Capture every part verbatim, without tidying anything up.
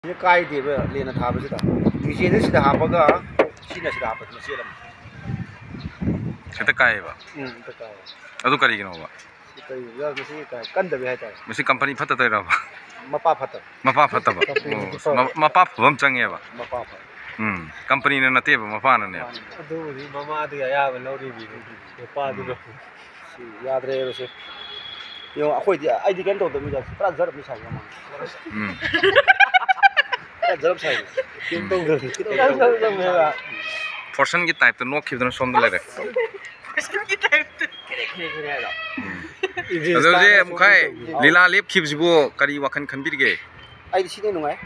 ꯁꯤꯗ ꯀꯥꯏꯗꯦꯕ ꯂꯦꯟꯅ ꯊꯥꯕꯁꯤꯗ꯫ ꯃꯤꯖꯦꯟꯁꯦ ꯁꯤꯗ ꯍꯥꯞꯄꯒ ꯁꯤꯅ ꯁꯤꯗ ꯍꯥꯞꯄꯗꯨꯅ ꯆꯦꯜꯂꯝꯃꯦ꯫ ꯍꯦꯛꯇ ꯀꯥꯏꯌꯦꯕ? ꯎꯝ, ꯍꯦꯛꯇ ꯀꯥꯏꯌꯦ꯫ ꯑꯗꯨ ꯀꯔꯤꯒꯤꯅꯣꯕ? ꯁꯤ ꯀꯔꯤꯒꯤꯅꯣ? ꯃꯁꯤ ꯀꯥꯏ-, ꯀꯟꯗꯕꯩ ꯍꯥꯏꯇꯥꯔꯦ꯫ ꯃꯁꯤ ꯀꯝꯄꯅꯤ ꯐꯠꯇ ꯇꯧꯔꯕ? ꯃꯄꯥ ꯐꯠꯇꯕ꯫ ꯃꯄꯥ ꯐꯠꯇꯕ? ꯀꯝꯄꯅꯤ ꯑꯣ, ꯐꯠꯇꯕ꯫ ꯃ-, ꯃꯄꯥ ꯐꯕ ꯑꯃ ꯆꯪꯉꯦꯕ? ꯃꯄꯥ ꯐꯕ꯫ ꯎꯝ, ꯀꯝꯄꯅꯤꯅ ꯅꯠꯇꯦꯕ, ꯃꯄꯥꯅꯅꯦꯕ? ꯃꯥꯅꯤ꯫ ꯑꯗꯨꯕꯨꯗꯤ ꯃꯃꯥꯗꯒꯤ ꯑꯌꯥꯕ ꯂꯧꯔꯤꯅꯤꯅꯦ, ꯃꯄꯥꯗꯨꯅ꯫ ꯎꯝ꯫ ꯁꯤ ꯌꯥꯗ꯭ꯔꯦꯕ ꯁꯤ꯫ ꯌꯦꯡꯉꯣ, ꯑꯩꯈꯣꯏꯗꯤ, ꯑꯩꯗꯤ ꯀꯩꯝ ꯇꯧꯗꯕꯅꯤꯗ, ꯄꯨꯔꯥ ꯖꯔꯞꯅꯤ ꯁꯥꯏꯁꯦ ꯃꯃꯥꯡ꯫ ꯎꯝ꯫ ꯄꯨꯔꯥ ꯖꯔꯞ ꯁꯥꯏꯅꯦ꯫ ꯀꯩꯝ ꯇꯧꯗꯕꯅꯤ꯫ ꯐꯣꯔꯁꯟꯒꯤ ꯇꯥꯏꯞꯇ ꯅꯣꯛꯈꯤꯕꯗꯨꯅ ꯁꯣꯝꯗ ꯂꯩꯔꯦ꯫ ꯎꯝ꯫ ꯑꯗꯨ ꯍꯧꯖꯤꯛ ꯃꯈꯥꯏ ꯂꯤꯂꯥ ꯂꯦꯞꯈꯤꯕꯁꯤꯕꯨ ꯀꯔꯤ ꯋꯥꯈꯜ ꯈꯟꯕꯤꯔꯤꯒꯦ? ꯑꯩꯗꯤ ꯁꯤꯅ ꯅꯨꯡꯉꯥꯏ꯫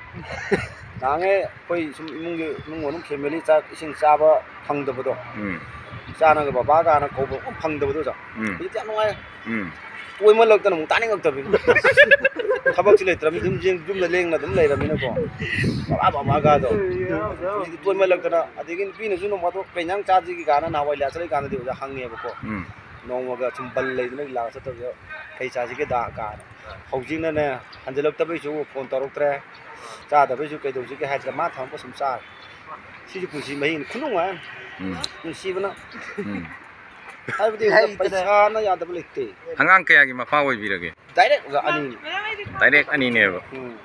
ꯅꯍꯥꯟꯉꯩ ꯑꯩꯈꯣꯏ ꯁꯨꯝ ꯏꯃꯨꯡꯒꯤ, ꯏꯃꯨꯡ ꯃꯅꯨꯡ family ꯆꯥꯛ ꯏꯁꯤꯡ ꯆꯥꯕ ꯐꯪꯗꯕꯗꯣ, ꯎꯝ꯫ ꯏꯆꯥꯅꯒ ꯕꯕꯥ ꯀꯥꯅ ꯀꯧꯕ ꯑꯃ ꯐꯪꯗꯕꯗꯣ, ꯑꯣꯖꯥ꯫ ꯎꯝ꯫ ꯍꯧꯖꯤꯛꯇꯤ ꯌꯥꯝ ꯅꯨꯡꯉꯥꯏꯔꯦ꯫ ꯎꯝ꯫ ꯇꯣꯏꯃꯜꯂꯛꯇꯅ ꯑꯃꯨꯛ ꯇꯥꯅꯤꯡꯉꯛꯇꯕꯤꯅꯤ꯫ ꯊꯕꯛꯁꯤ ꯂꯩꯇ꯭ꯔꯕꯅꯤ, ꯌꯨꯝ, ꯌꯨꯝꯗ ꯂꯦꯡꯅ ꯑꯗꯨꯝ ꯂꯩꯔꯕꯅꯤꯅꯀꯣ꯫ ꯕꯕꯥ, ꯕꯕꯥ ꯀꯥꯗꯣ꯫ ꯍꯧꯖꯤꯛꯇꯤ ꯇꯣꯏꯃꯜꯂꯛꯇꯅ, ꯑꯗꯒꯤ ꯅꯨꯄꯤꯅꯁꯨ ꯅꯣꯡ ꯐꯥꯗꯣꯛ "ꯀꯩ ꯏꯟꯖꯥꯡ ꯆꯥꯁꯤꯒꯦ?" ꯀꯥꯏꯅ ꯅꯍꯥꯟꯋꯥꯏ ꯂꯤꯂꯥ ꯆꯠꯂꯤꯀꯥꯟꯗꯗꯤ ꯑꯣꯖꯥ ꯍꯪꯉꯦꯕꯀꯣ꯫ ꯎꯝ꯫ ꯅꯣꯡꯃꯒ ꯁꯨꯝ ꯕꯜ ꯂꯩꯗꯅ ꯂꯤꯂꯥ ꯆꯠꯇꯕꯗ "ꯀꯩ ꯆꯥꯁꯤꯒꯦꯗ?" ꯀꯥꯏꯅ꯫ ꯍꯧꯖꯤꯛꯅꯅꯦ, ꯍꯟꯖꯤꯜꯂꯛꯇꯕꯩꯁꯨ phone ꯇꯧꯔꯛꯇ꯭ꯔꯦ, ꯆꯥꯗꯕꯩꯁꯨ ꯀꯩꯗꯧꯁꯤꯒꯦ ꯍꯥꯏꯗ꯭ꯔꯦ, ꯃꯥ ꯊꯝꯃꯛꯄ ꯁꯨꯝ ꯆꯥꯔꯦ꯫ ꯁꯤꯁꯨ ꯄꯨꯟꯁꯤ ꯃꯍꯤꯡ ꯈꯨꯅꯨꯡꯉꯥꯏ ꯑꯃ꯫ ꯎꯝ꯫ ꯅꯨꯡꯁꯤꯕꯅ꯫ ꯎꯝ꯫ ꯍꯥꯏꯕꯗꯤ ꯄꯩꯁꯥꯅ ꯌꯥꯗꯕ ꯂꯩꯇꯦ꯫ ꯑꯉꯥꯡ ꯀꯌꯥꯒꯤ ꯃꯄꯥ ꯑꯣꯏꯕꯤꯔꯒꯦ? Direct ꯑꯣꯖꯥ ꯑꯅꯤꯅꯤ꯫ Direct ꯑꯅꯤꯅꯦꯕ꯫ ꯎꯝ꯫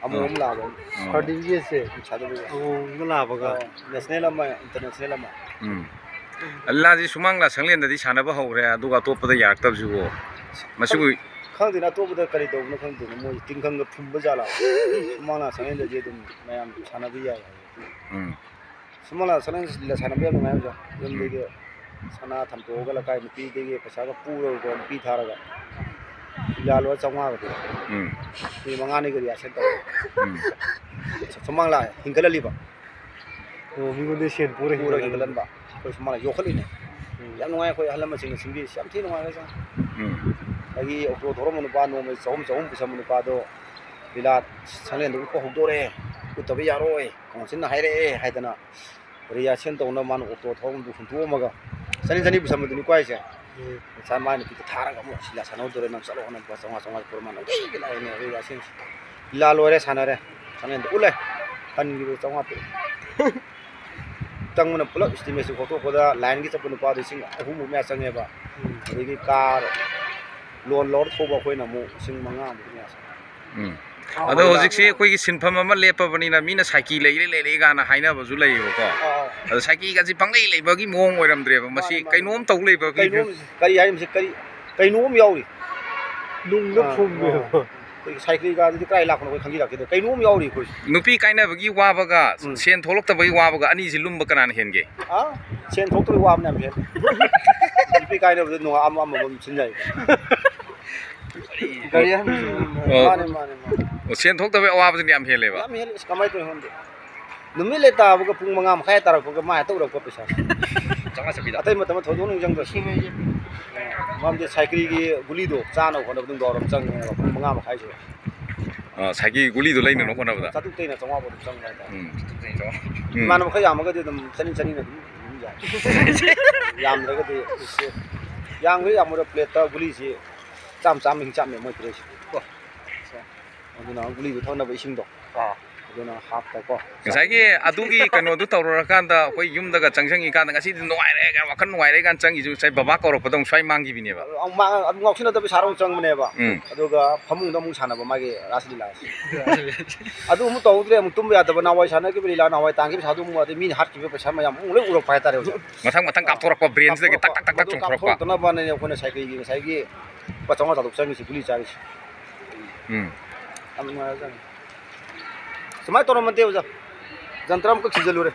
ꯑꯃꯨ ꯑꯃ ꯂꯥꯕ ꯑꯃ꯫ ꯎꯝ꯫ ꯁꯥꯔꯇꯤꯐꯤꯀꯦꯠꯁꯦ꯫ ꯁꯥꯔꯇꯤꯐꯤꯀꯦꯠ꯫ ꯑꯃꯨ ꯑꯃꯒ ꯂꯥꯕꯒ꯫ ꯑꯣ, national ꯑꯃ, international ꯑꯃ꯫ ꯎꯝ꯫ ꯂꯤꯂꯥꯁꯤ ꯁꯨꯃꯥꯡ ꯂꯤꯂꯥ ꯁꯪꯂꯦꯟꯗꯗꯤ ꯁꯥꯟꯅꯕ ꯍꯧꯈ꯭ꯔꯦ, ꯑꯗꯨꯒ ꯑꯇꯣꯞꯄꯗ ꯌꯥꯔꯛꯇꯕꯁꯤꯕꯨ? ꯃꯁꯤꯕꯨ ꯈꯪꯗꯦꯅꯦ, ꯑꯇꯣꯞꯄꯗ ꯀꯔꯤ ꯇꯧꯕꯅꯣ ꯈꯪꯗꯦꯅꯦ, ꯃꯣꯏ ꯇꯤꯡꯈꯪꯒ ꯐꯨꯝꯕ ꯖꯥꯠꯂꯥ? ꯁꯨꯃꯥꯡ ꯂꯤꯂꯥ ꯁꯪꯂꯦꯟꯗꯗꯤ ꯑꯗꯨꯝ ꯃꯌꯥꯝ ꯁꯥꯟꯅꯕ ꯌꯥꯏ ꯍꯥꯏ꯫ ꯎꯝ꯫ ꯁꯨꯃꯥꯡ ꯂꯤꯂꯥ ꯁꯪꯂꯦꯟ ꯂꯤꯂꯥ ꯁꯥꯟꯅꯕ ꯌꯥꯝ ꯅꯨꯡꯉꯥꯏ ꯑꯣꯖꯥ꯫ ꯎꯝ꯫ ꯌꯨꯝꯗꯒꯤ ꯁꯅꯥ ꯊꯝꯗꯣꯛꯑꯒ ꯂꯩꯀꯥꯏ ꯅꯨꯄꯤꯗꯒꯤ ꯄꯩꯁꯥꯒ ꯄꯨꯔꯒꯀꯣ, ꯅꯨꯄꯤ ꯊꯥꯔꯒ ꯂꯤꯂꯥ ꯂꯣꯏꯔ ꯆꯥꯝꯃꯉꯥꯒ ꯄꯤꯔꯛꯑꯦ꯫ ꯎꯝ꯫ ꯃꯤ ꯃꯉꯥꯅꯤꯒ rehearsal ꯇꯧꯔꯦ꯫ ꯎꯝ꯫ ꯁꯨꯃꯥꯡ ꯂꯤꯂꯥ ꯍꯤꯡꯒꯠꯍꯜꯂꯤꯕ꯫ ꯑꯣ, ꯃꯤꯉꯣꯟꯗꯩ ꯁꯦꯟ ꯄꯨꯔ ꯄꯨꯔ ꯍꯤꯡꯒꯠꯍꯜꯂꯤꯕ꯫ ꯍꯤꯡꯒꯠꯍꯟꯕ꯫ ꯑꯩꯈꯣꯏ ꯁꯨꯃꯥꯡ ꯂꯤꯂꯥ ꯌꯣꯛꯈꯠꯂꯤꯅꯦ꯫ ꯎꯝ꯫ ꯌꯥꯝ ꯅꯨꯡꯉꯥꯏ, ꯑꯩꯈꯣꯏ ꯑꯍꯜ ꯂꯃꯟꯁꯤꯡꯅ ꯁꯤꯟꯕꯤꯔꯤꯁꯤ ꯌꯥꯝ ꯊꯤ ꯅꯨꯡꯉꯥꯏꯈ꯭ꯔꯦ ꯁꯥꯔ꯫ ꯎꯝ꯫ ꯑꯩꯒꯤ ꯑꯣꯇꯣ ꯊꯧꯔꯝꯕ ꯅꯨꯄꯥ, ꯅꯣꯡꯃꯩ ꯆꯍꯨꯝ ꯆꯍꯨꯝ ꯄꯨꯁꯟꯕ ꯅꯨꯄꯥꯗꯣ ꯂꯤꯂꯥ ꯁꯪꯂꯦꯟꯗ ꯎꯠꯄ ꯍꯧꯗꯣꯔꯦ, ꯎꯠꯇꯕ ꯌꯥꯔꯣꯏ, councilꯅ ꯍꯥꯏꯔꯛꯑꯦ ꯍꯥꯏꯗꯅ rehearsal ꯇꯧꯅꯕ ꯃꯥꯅ ꯑꯣꯇꯣ ꯊꯧꯔꯝꯗꯨ ꯍꯨꯟꯇꯣꯛꯑꯝꯃꯒ ꯆꯅꯤ ꯆꯅꯤ ꯄꯨꯁꯟꯕꯗꯨꯅꯤꯀꯣ ꯍꯥꯏꯁꯦ꯫ ꯎꯝ꯫ ꯉꯁꯥꯏ ꯃꯥꯏ ꯅꯨꯄꯤꯗ ꯊꯥꯔꯒ ꯑꯃꯨꯛ ꯁꯤꯂꯥ ꯁꯥꯟꯅꯍꯧꯗꯣꯔꯦ, ꯅꯪ ꯆꯠꯂꯣꯅ ꯂꯨꯄꯥ ꯆꯥꯝꯃꯉꯥ, ꯆꯥꯝꯃꯉꯥ ꯄꯨꯔ ꯃꯥꯅ ꯅꯨꯡꯇꯤꯒꯤ ꯂꯥꯛꯏꯅꯦ rehearsal꯫ ꯂꯤꯂꯥ ꯂꯣꯏꯔꯦ, ꯁꯥꯟꯅꯔꯦ꯫ ꯈꯪꯍꯦꯟꯗ ꯎꯠꯂꯦ꯫ ꯍꯟꯈꯤꯕꯗ ꯆꯥꯝꯃꯉꯥ ꯄꯤꯔꯛꯑꯦ꯫ ꯆꯪꯕꯅ ꯄꯨꯂꯞ estimate ꯁꯨ ꯀꯣꯛꯊꯣꯛꯄꯗ line ꯒꯤ ꯆꯠꯄ ꯅꯨꯄꯥꯗꯨ ꯂꯤꯁꯤꯡ ꯑꯍꯨꯝꯃꯨꯛ ꯃꯌꯥ ꯆꯪꯉꯦꯕ꯫ ꯎꯝ꯫ ꯑꯗꯒꯤ car loan ꯂꯧꯔ ꯊꯧꯕ ꯑꯩꯈꯣꯏꯅ ꯑꯃꯨꯛ ꯂꯤꯁꯤꯡ ꯃꯉꯥꯃꯨꯛ ꯃꯌꯥ ꯆꯪꯉꯦ꯫ ꯎꯝ꯫ ꯑꯗꯣ ꯍꯧꯖꯤꯛꯁꯤ ꯑꯩꯈꯣꯏꯒꯤ ꯁꯤꯟꯐꯝ ꯑꯃ ꯂꯦꯞꯄꯕꯅꯤꯅ ꯃꯤꯅ ꯁꯥꯏꯀꯤ ꯂꯩꯔꯦ ꯂꯩꯔꯦ ꯀꯥꯏꯅ ꯍꯥꯏꯅꯕꯁꯨ ꯂꯩꯌꯦꯕꯀꯣ꯫ ꯑꯥ, ꯑꯥ꯫ ꯑꯗꯣ ꯁꯥꯏꯀꯤꯒꯁꯤ ꯄꯪꯂꯩ ꯂꯩꯕꯒꯤ ꯃꯑꯣꯡ ꯑꯣꯏꯔꯝꯗ꯭ꯔꯦꯕ꯫ ꯃꯁꯤ ꯃꯥꯅꯦ, ꯃꯥꯅꯦ꯫ ꯀꯩꯅꯣꯝ ꯇꯧ ꯂꯩꯕꯒꯤ ꯀꯩꯅꯣꯝ, ꯀꯔꯤ ꯍꯥꯏꯅꯤ ꯃꯁꯤ? ꯀꯔꯤ, ꯀꯩꯅꯣꯝ ꯌꯥꯎꯔꯤ꯫ ꯅꯨꯡꯗ ꯑꯥ, ꯐꯨꯝꯃꯦꯕ꯫ ꯑꯥ꯫ ꯑꯩꯈꯣꯏꯒꯤ ꯁꯥꯏꯀꯤꯒꯗꯨꯗꯤ ꯀꯗꯥꯏ ꯂꯥꯛꯄꯅꯣ ꯑꯩꯈꯣꯏ ꯈꯪꯖꯤꯜꯂꯛꯇꯦ꯫ ꯀꯩꯅꯣꯝ ꯌꯥꯎꯔꯤ ꯑꯩꯈꯣꯏ꯫ ꯅꯨꯄꯤ ꯀꯥꯏꯅꯕꯒꯤ ꯋꯥꯕꯒ ꯎꯝ꯫ ꯁꯦꯟ ꯊꯣꯛꯂꯛꯇꯕꯒꯤ ꯋꯥꯕꯒ ꯑꯅꯤꯁꯤ ꯂꯨꯝꯕ ꯀꯅꯥꯅ ꯍꯦꯟꯒꯦ? ꯑꯥ? ꯁꯦꯟ ꯊꯣꯛꯇꯕꯒꯤ ꯋꯥꯕꯅ ꯌꯥꯝ ꯍꯦꯜꯂꯤ꯫ ꯅꯨꯄꯤ ꯀꯥꯏꯅꯕꯗ ꯅꯨꯡꯉꯥ-, ꯑꯃ-, ꯑꯃꯃꯝ ꯁꯤꯟ ꯌꯥꯏ꯫ ꯒꯥꯔꯤ ꯍꯟꯕꯁꯨ ꯉꯝꯗꯕ꯫ ꯑꯣ꯫ ꯃꯥꯅꯦ, ꯃꯥꯅꯦ, ꯃꯥꯅꯦ꯫ ꯑꯣ, ꯁꯦꯟ ꯊꯣꯛꯇꯕꯒꯤ ꯑꯋꯥꯕꯁꯤꯅ ꯌꯥꯝ ꯍꯦꯜꯂꯦꯕ꯫ ꯌꯥꯝ ꯍꯦꯜꯂꯤ꯫ ꯑꯁ, ꯀꯃꯥꯏꯅ ꯇꯧꯔꯤꯅꯣ ꯈꯪꯗꯦ꯫ ꯅꯨꯃꯤꯠ ꯂꯩ ꯇꯥꯕꯒ ꯄꯨꯡ ꯃꯉꯥ ꯃꯈꯥꯏ ꯇꯥꯔꯛꯄꯒ ꯃꯥ ꯍꯦꯛꯇ ꯎꯔꯛꯄ ꯄꯩꯁꯥ꯫ ꯆꯥꯝꯃꯉꯥ ꯆꯠꯄꯤꯗ꯫ ꯑꯇꯩ ꯃꯇꯝꯗ ꯊꯣꯏꯗꯣꯛ ꯍꯦꯟꯗꯣꯛꯅ ꯆꯪꯗ꯭ꯔꯁꯨ꯫ ꯃꯔꯝꯗꯤ ꯁꯥꯏꯀ꯭ꯔꯤꯒꯤ ꯒꯨꯂꯤꯗꯣ ꯆꯥꯅꯕ ꯍꯣꯠꯅꯕꯗ ꯅꯨꯡꯗꯥꯡꯋꯥꯏꯔꯝ ꯆꯪꯉꯦꯕ ꯄꯨꯡ ꯃꯉꯥ ꯃꯈꯥꯏꯁꯦ꯫ ꯑ, ꯁꯥꯏꯀ꯭ꯔꯤꯒꯤ ꯒꯨꯂꯤꯗꯣ ꯂꯩꯅꯅꯕ ꯍꯣꯠꯅꯕꯗ꯫ ꯆꯥꯇ꯭ꯔꯨꯛꯇꯩꯅ ꯆꯥꯝꯃꯉꯥ ꯐꯥꯎ ꯑꯗꯨꯝ ꯆꯪꯕ ꯍꯥꯏꯇꯥꯔꯦ꯫ ꯎꯝ꯫ ꯎꯝ꯫ ꯏꯃꯥꯟꯅꯕ ꯈꯔ ꯌꯥꯝꯃꯒꯗꯤ ꯑꯗꯨꯝ ꯆꯅꯤ ꯆꯅꯤꯅ ꯑꯗꯨꯝ, ꯑꯗꯨꯝ ꯌꯥꯏ꯫ ꯌꯥꯝꯗ꯭ꯔꯒꯗꯤ ꯌꯥꯝꯈ꯭ꯔꯦ ꯌꯥꯝꯃꯨꯔ plate ꯇ ꯒꯨꯂꯤꯁꯤ ꯆꯥꯝ ꯆꯥꯝꯃ ꯍꯤꯡꯆꯥꯞꯅꯦ ꯃꯣꯏ ꯄꯤꯔꯛꯏꯁꯦ꯫ ꯀꯣ꯫ ꯑꯗꯨꯅ ꯒꯨꯂꯤꯗꯨ ꯊꯛꯅꯕ ꯏꯁꯤꯡꯗꯣ꯫ ꯑꯥ꯫ ꯑꯗꯨꯅ half ꯇ ꯀꯣ꯫ ꯉꯁꯥꯏꯒꯤ ꯑꯗꯨꯒꯤ ꯀꯩꯅꯣꯗꯨ ꯇꯧꯔꯨꯔꯀꯥꯟꯗ ꯑꯩꯈꯣꯏ ꯌꯨꯝꯗꯒ ꯆꯪꯁꯤꯟꯈꯤ ꯀꯥꯟꯗ ꯉꯁꯤꯗꯤ ꯅꯨꯡꯉꯥꯏꯔꯦ ꯀꯥꯏꯅ, ꯋꯥꯈꯜ ꯅꯨꯡꯉꯥꯏꯔꯦ ꯀꯥꯏꯅ ꯆꯪꯉꯤꯁꯨ ꯉꯁꯥꯏ ꯕꯕꯥ ꯀꯧꯔꯛꯄꯗ ꯑꯃꯨꯛ ꯁ꯭ꯋꯥꯏ ꯃꯥꯡꯈꯤꯕꯤꯅꯦꯕ꯫ ꯑꯃꯨꯛ ꯃꯥ-, ꯑꯗꯨꯝ ꯉꯥꯎꯁꯤꯟꯅꯗꯕ ꯏꯁꯥꯗ ꯑꯃꯨꯛ ꯆꯪꯕꯅꯦꯕ꯫ ꯎꯝ꯫ ꯑꯗꯨꯒ ꯐꯃꯨꯡꯗ ꯑꯃꯨꯛ ꯁꯥꯟꯅꯕ ꯃꯥꯒꯤ ꯔꯥꯁ ꯂꯤꯂꯥꯁꯦ꯫ ꯑꯗꯨ ꯑꯃꯨꯛ ꯇꯧꯍꯧꯗ꯭ꯔꯦ, ꯑꯃꯨꯛ ꯇꯨꯝꯕ ꯌꯥꯗꯕ, ꯅꯍꯥꯟꯋꯥꯏ ꯁꯥꯟꯅꯈꯤꯕ ꯂꯤꯂꯥ, ꯅꯍꯥꯟꯋꯥꯏ ꯇꯥꯟꯈꯤꯕ ꯄꯩꯁꯥꯗꯨ ꯑꯃꯨꯛ, ꯑꯗꯩ ꯃꯤꯅ ꯍꯥꯠꯈꯤꯕ ꯄꯩꯁꯥ ꯃꯌꯥꯝ ꯑꯃꯨꯛ ꯂꯣꯏ ꯎꯔꯛꯄ ꯍꯥꯏꯇꯥꯔꯦ ꯍꯧꯖꯤꯛ꯫ ꯃꯊꯪ ꯃꯊꯪ ꯀꯥꯞꯊꯣꯔꯛꯄ, brain ꯁꯤꯗꯒꯤ ꯇꯛ ꯇꯛ ꯇꯛ ꯇꯛ ꯃꯗꯨ ꯆꯣꯡꯊꯣꯔꯛꯄ꯫ ꯀꯥꯞꯊꯣꯔꯛꯇꯅꯕꯅꯦ ꯑꯩꯈꯣꯏꯅ ꯁꯥꯏꯀ꯭ꯔꯤꯒꯤ ꯉꯁꯥꯏꯒꯤ ꯂꯨꯄꯥ ꯆꯥꯝꯃꯉꯥ ꯆꯥꯇ꯭ꯔꯨꯛ ꯆꯪꯉꯤꯁꯤ ꯒꯨꯂꯤ ꯆꯥꯔꯤꯁꯤ꯫ ꯎꯝ꯫ ꯌꯥꯝ ꯅꯨꯡꯉꯥꯏꯔꯖꯥꯠꯅꯤ꯫ ꯁꯨꯃꯥꯏꯅ ꯇꯧꯔꯝꯃꯗꯤ ꯑꯣꯖꯥ, ꯖꯟꯇ꯭ꯔ ꯑꯃꯈꯛ ꯁꯤꯖꯜꯂꯨꯔꯦ꯫